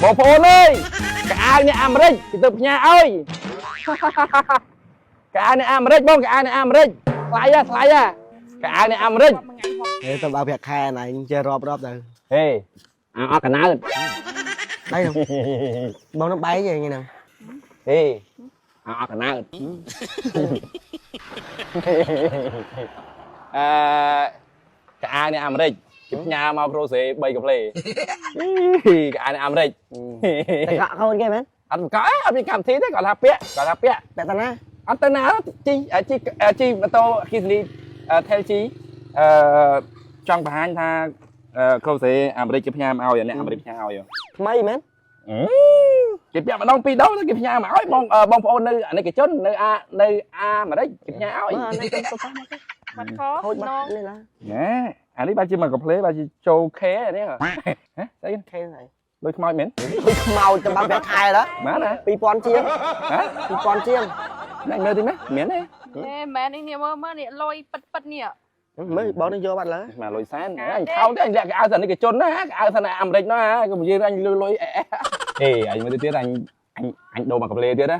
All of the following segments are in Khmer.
បងប្អូនអើយខោអាវអ្នកអាមេរិកគេទៅផ្ញើឲ្យកៅអៅអ្នកអាមេរិកបងខោអាវអ្នកអាមេរិកថ្លៃហ៎ថ្លៃហ៎ខោអាវអ្នកអាមេរិក មួយថ្ងៃហូប ហេទៅបើប្រាក់ខែណៃចេះរាប់រាប់ទៅ ហេអាអត់កណើត ដៃហ្នឹងបងនឹងបែកឯងហ្នឹង ហេអាអត់កណើតអឺខោអាវអ្នកអាមេរិកគេផ្ញើមកគ្រូសេ3កាផ្លេខោអាវអ្នកអាមេរិក តែកក់កូនគេមែន អត់កអីអត់មានកម្មវិធីទេគាត់ថាពាក់គាត់ថាពាក់ ពាក់តាណា អត់ទៅណាជីជីជីម៉ូតូអគិសនី Tel G អឺចង់បង្ហាញថាគ្រូសេអាមេរិកគេផ្ញើមកឲ្យអ្នកអាមេរិកផ្ញើឲ្យ ថ្មីមែន គេពាក់ម្ដងពីរដងគេផ្ញើមកឲ្យបងបងប្អូននៅអានិកជននៅអានៅអាមេរិកគេផ្ញើឲ្យ អានេះទៅទៅប៉ះមក បាត់ក ហូចបា នង ត់នេះឡា ណែអានេះបានជាមួយកាផ្លេបានជាចូលខេនេះហ៎ស្អី ខេហើយ ដូចខ្មោចមែន ដូចខ្មោចទៅបើប្រាក់ខែឡា មែនណា 2000ជាង ហ៎ 2000ជាង ណែមើលតិចណាមែនទេ អេមែននេះនេះមើលមើលនេះលុយប៉ិតប៉ិតនេះ មើលបងនឹងយកបាត់ឡើយ មកលុយសែនអញខោទេអញលាក់កៅអៅសនិកជនណាកៅអៅសនអាមេរិកណាកុំនិយាយអញលុយលុយអេអេអញមើលទៀតអញអញអញដូរមកកាផ្លេទៀតណា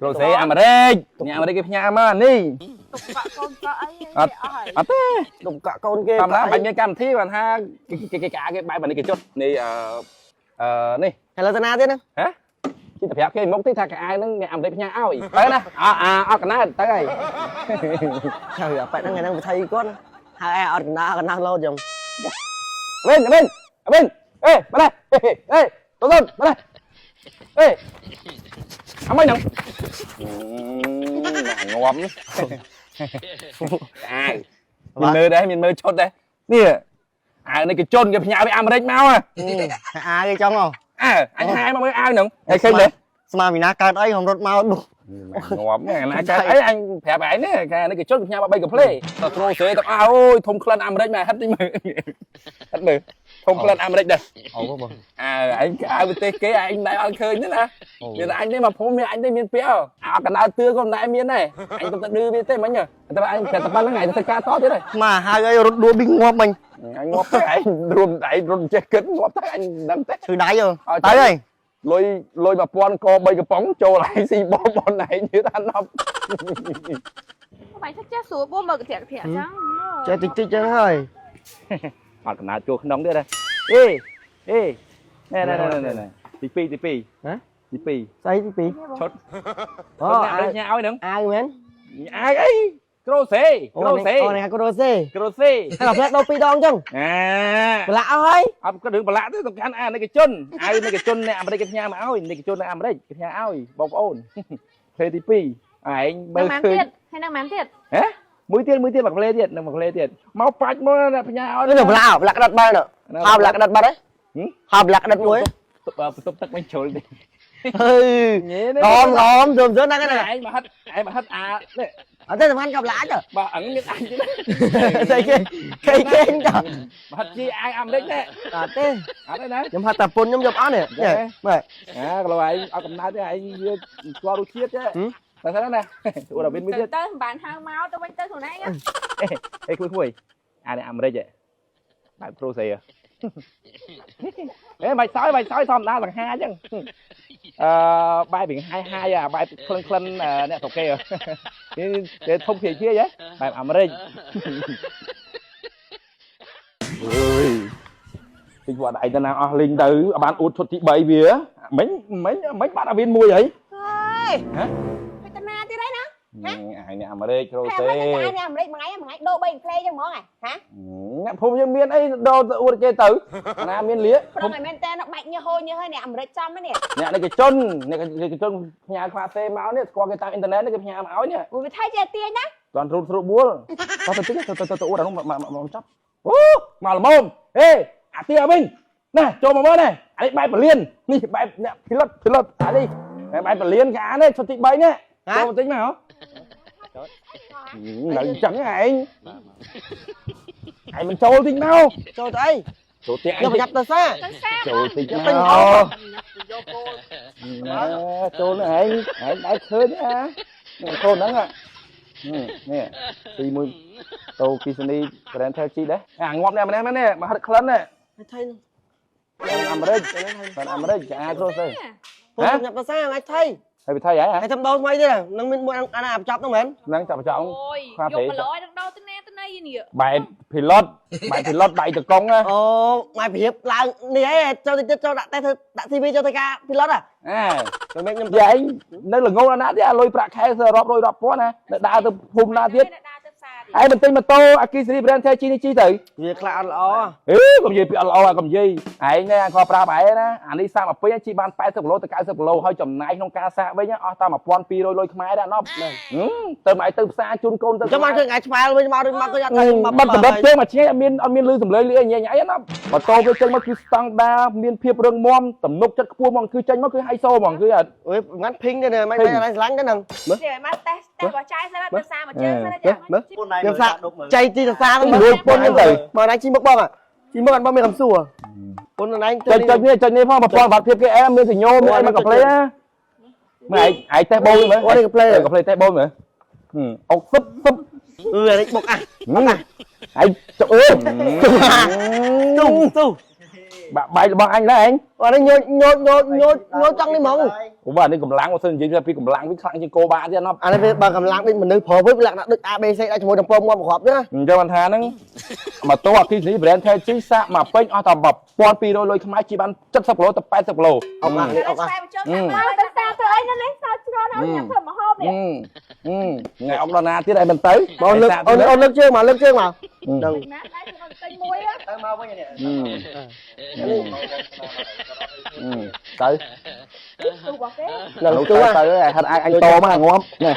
គ្រូសេអាមេរិកអ្នកអាមេរិកគេផ្ញើមកនេះ ទុកបាក់កូនកក់អី អត់ អស់ហើយ អត់ទេ ទុកកក់កូនគេ តាមណាបាច់មានកម្មវិធីបានថាគេគេគេបែបអានេះគេចុតនេះអឺអឺនេះ ឥឡូវតាណាទៀតហ្នឹង ហ៎ជីទៅប្រាប់គេមុខទីថាកៅអៅហ្នឹងអ្នកអាមេរិកផ្ញើឲ្យទៅណាអអាអត់កណើតទៅហើយ ចៅអាប៉ែហ្នឹងថ្ងៃហ្នឹងវិធីគាត់ហើយអត់កណ្ដាលកណ្ដាលលោតចឹង វិញវិញវិញអេមកនេះអេទៅទៅមកនេះអេអមិនហ្នឹងងាប់អាវមានមើលដែរមានមើលឈុតដែរនេះអាវនេះគេជន់គេផ្ញើពីអាមេរិកមក អាគេចង់ហ៎ អើអញហាយមកមើលអាវហ្នឹងហើយឃើញទេ ស្មាមីណាកើតអីហំរត់មកឌុ ងាប់ណាចាអីអញប្រាប់ឯងនេះកានេះគេជន់ផ្ញើមក3កាផ្លេតគ្រូសេទាំងអស់អូយធំក្លិនអាមេរិកមកហិតតិចមើលហិតមើលធំក្លិនអាមេរិកដែរ អូបង អើឯងអើប្រទេសគេឯងមិនដែលអត់ឃើញទេណាមានតែអញទេមកភូមិមានអញទេមានពាក់អត់កណ្ដៅទឿក៏មិនដែលមានដែរអញទៅតែឌឺវាទេមិញតែអញប្រាប់តែប៉ុណ្្នឹងឯងទៅការតទៀតហើយ មកហើយអីរត់ដួលប៊ីងងាប់មិញ អញងាប់ទៅឯងរួមឯងរត់ចេះគិតងាប់ទៅអញមិនដឹងទេ ឈឺដៃទៅហើយ លុយលុយ1000ក3កំប៉ុងចូលឯងស៊ីបបនឯងទៀតអាណប់ បាយចេះស្រួលបួមើលកធៈកធៈចឹង ចេះតិចតិចចឹងហើយ អត់កណ្ដាលចូលក្នុងទៀតហ៎អេអេណែណែណែណែទី2ទី2 ហ៎ ទី ស្អីទី 2ឈុត 2អូ អ្នកដូចញ៉ាឲ្យហ្នឹង អាវមែន អាវអីក្រូសេក្រូសេ អូនេះក្រូសេ ក្រូសេ ហើយដល់ផ្លែដូរពីរដងចឹង អា ប្រឡាក់អស់ហើយ អត់ក៏រឿងប្រឡាក់ទេសំខាន់អានិកជនអាវនិកជនអ្នកអាមេរិកគេផ្ញើមកឲ្យនិកជននៅអាមេរិកគេផ្ញើឲ្យបងប្អូន ផ្លេទី2ឯងមើ នឹងម៉ាន លឃើញ ទៀតហើយនឹងម៉ានទៀត ហ៎មួយទៀតមួយទៀតមកផ្លេទៀតនឹងមកផ្លេទៀតមកបាច់មកអ្នកផ្ញើឲ្យ នេះប្រឡាក់ប្រឡាក់ក្តាត់បាត់ហៅប្រឡាក់ក្តាត់បាត់ហ៎ហៅប្រឡាក់ក្តាត់មួយ បន្ទប់ទឹកមិនជ្រុលទេ ហឺងំងំជុំជុំហ្នឹងណា ឯងមកហិតឯងមកហិតអានេះ អត់ទេសំខាន់ក៏ប្រឡាក់ចុះ បើអឹងមានអញទៀត ស្អីគេគេគេចុះ មកហិតជីអាវអាមេរិកនេះ អត់ទេ អត់ទេណា ខ្ញុំហត់តែពុនខ្ញុំយកអស់នេះមើល អាកន្លោឯងអត់កំណត់ទេឯងវាស្គាល់រសជាតិទេតែស្អីណាអូដល់វិញមួយទៀត ទៅទៅមិនបានហៅមកទៅវិញទៅខ្លួនឯង អេគួយគួយអានេះអាមេរិកហ៎បែបប្រូសេអេមិនសើមិនសើធម្មតាសង្ហាអញ្ចឹងអឺបែបវិញហាយហាយអាបែបក្លិនក្លិនអ្នកស្រុកគេគេធំព្រាយព្រាយហ៎បែបអាមេរិកអើយតិចវត្តឯងទៅណាអស់លីងទៅបានអួតឈុតទី3វាមិញមិញមិញបាត់អាវិនមួយហី ហើយ ហ៎ ហើយតាណាទៀតហើយណា អានេះអាមេរិកគ្រូ ហេ សេ មិនតែអានេះអាមេរិកមួយថ្ងៃមួយថ្ងៃដូរ3ផ្លេចឹងហ្មងហ៎ហ៎ អ្នកភូមិយើងមានអីដល់ទៅអួតគេទៅណាមានលៀក ប្រងឲ្យមែនតើបាច់ញើសហូរញើសហើយនេះអាមេរិកចំហ្នឹងនេះ អ្នកនេះគេជនអ្នកគេជនផ្ញើខ្លាសេមកនេះស្គាល់គេតាមអ៊ីនធឺណិតនេះគេផ្ញើមកឲ្យនេះ វាថៃចេះទាញណា តាន់រូតស្រួលបួលតទៅតិចទៅទៅទៅអួតអានោះមកមកចាប់អូមកល្មមហេអាទៀវិញណាចូលមកមើលនេះអានេះបែបពលាននេះបែបអ្នកភីលុតភីលុតអានេះបែបពលានកានេះឈុតទី3នេះចូលបន្តិចមកនៅអញ្ចឹងឯងឯងមិនចូលតិចមក ចូលទៅអី ចូលផ្ទះ យកប្រញាប់ទៅសា ទៅសា ចូលតិច យក មក ពេញអស់ ណែចូលនេះឯងឯងដែរឃើញណានេះកូនហ្នឹងនេះទីមួយតូគីសនី brand Telchi ដែរអាងាប់នេះម្នាក់នេះមកហិតក្លិននេះ ថៃ អាមេរិកបានអាមេរិកចាអាគ្រូទៅ ពុំញ៉ាំភាសាថ្ងៃថៃ ហើយវិថីហ៎ ហើយធ្វើដូរថ្មីទៀតនឹងមានមួយអាណាបញ្ចប់ហ្នឹងមែន ហ្នឹងចាប់ចង់ អូយយក100នឹងដោទៅណាទៅណីនេះ បែប pilot បែប pilot ដៃតកងណា អូម៉ែប្រៀបឡើងនេះហ៎ចូលតិចទៀតចូលដាក់តែធ្វើដាក់ CV ចូលធ្វើការ pilot ហ៎ អើ មិនមែនខ្ញុំ យាយនៅល្ងងណាស់ទៀតអាលុយប្រាក់ខែរាប់រយរាប់ពាន់ណានៅដើរទៅភូមិណាទៀត ដើរទៅផ្សារទៀត ឯងមិនទិញម៉ូតូអគិសនី brand ជីនេះជីទៅ វាខ្លះអត់ល្អ អេកុំនិយាយពីអត់ល្អកុំនិយាយឯងនេះខប្រាប់ឯងណាអានេះ32ជីបាន80គីឡូទៅ90គីឡូហើយចំណាយក្នុងការសាកវិញអស់តាម1200លុយខ្មែរដែរណប់ទៅមកឯងទៅផ្សារជូនកូនទៅ ចាំមកឃើញថ្ងៃឆ្វែលវិញមកមកឃើញអត់ឃើញមក បាត់សម្រាប់ជើងមកឆ្ងាយអត់មានអត់មានលឺសំឡេងលឺអីញ៉ៃញ៉ៃណាម៉ូតូវាចេញមកគឺស្តង់ដាមានភាពរឹងមាំទំនុកចិត្តខ្ពស់ហ្មងគឺចេញមកគឺហៃសូហ្មងគឺអត់ អុយងាន់ភីងទេមិនមិនអីស្រឡាញ់ទេហ្នឹងមើល នេះមកតេស្តតេស្តរបស់ចែសិនទៅផ្សារមកជើងសិនចា មើល ពុនណៃ ខ្ញុំសាកចៃទីសសាហ្នឹង រួចពុនហ្នឹងទៅ មកណៃជីមុខបងជីមុខអត់បងមានកំសួរពុនណៃ ចុចចុចនេះចុចនេះផងប្រព័ន្ធវត្តភាពគេអែមានសញ្ញោមានអីមកកាផ្លេណាមើលឯងឯងតេះបូលមើល អូនេះកាផ្លេ កាផ្លេតេះបូលមើលអុកសឹបសឹប អឺនេះបុកអា ឯងចុកអើយ ទូទូ បាក់បែករបស់អញដែរឯង អូនេះញោចញោចញោចញោចញោចចង់នេះហ្មង អូបាទនេះកម្លាំងបើសិននិយាយពីកម្លាំងវិញខ្លាំងជាងគោបាទៀតណប់ អានេះវាបើកម្លាំងដូចមនុស្សប្រុសវិញលក្ខណៈដូច ABC ដាក់ជាមួយនឹងពងមាត់មកគ្រាប់ទេណា អញ្ចឹងបានថាហ្នឹងម៉ូតូអគ្គិសនី brand ថេជីសាកមកពេញអស់តែ1200លុយខ្មែរជិះបាន70គីឡូទៅ80គីឡូ អុកអានេះអុកអា ឆ្វែមកជើង មកទៅផ្សារធ្វើអីនៅនេះសើច្រើនហើយញ៉ាំធ្វើម្ហូបនេះ ថ្ងៃអុកដល់ណាទៀតឯងមិនទៅ បងលើកអូនអូនលើកជើងមកលើកជើងមកដឹង ណាដែរខ្ញុំទិញមួយ ទៅមកវិញនេះ ទៅ ទូរបស់គេ នឹង ទៅ ទូ ទៅហិតអញតមកងាប់នេះ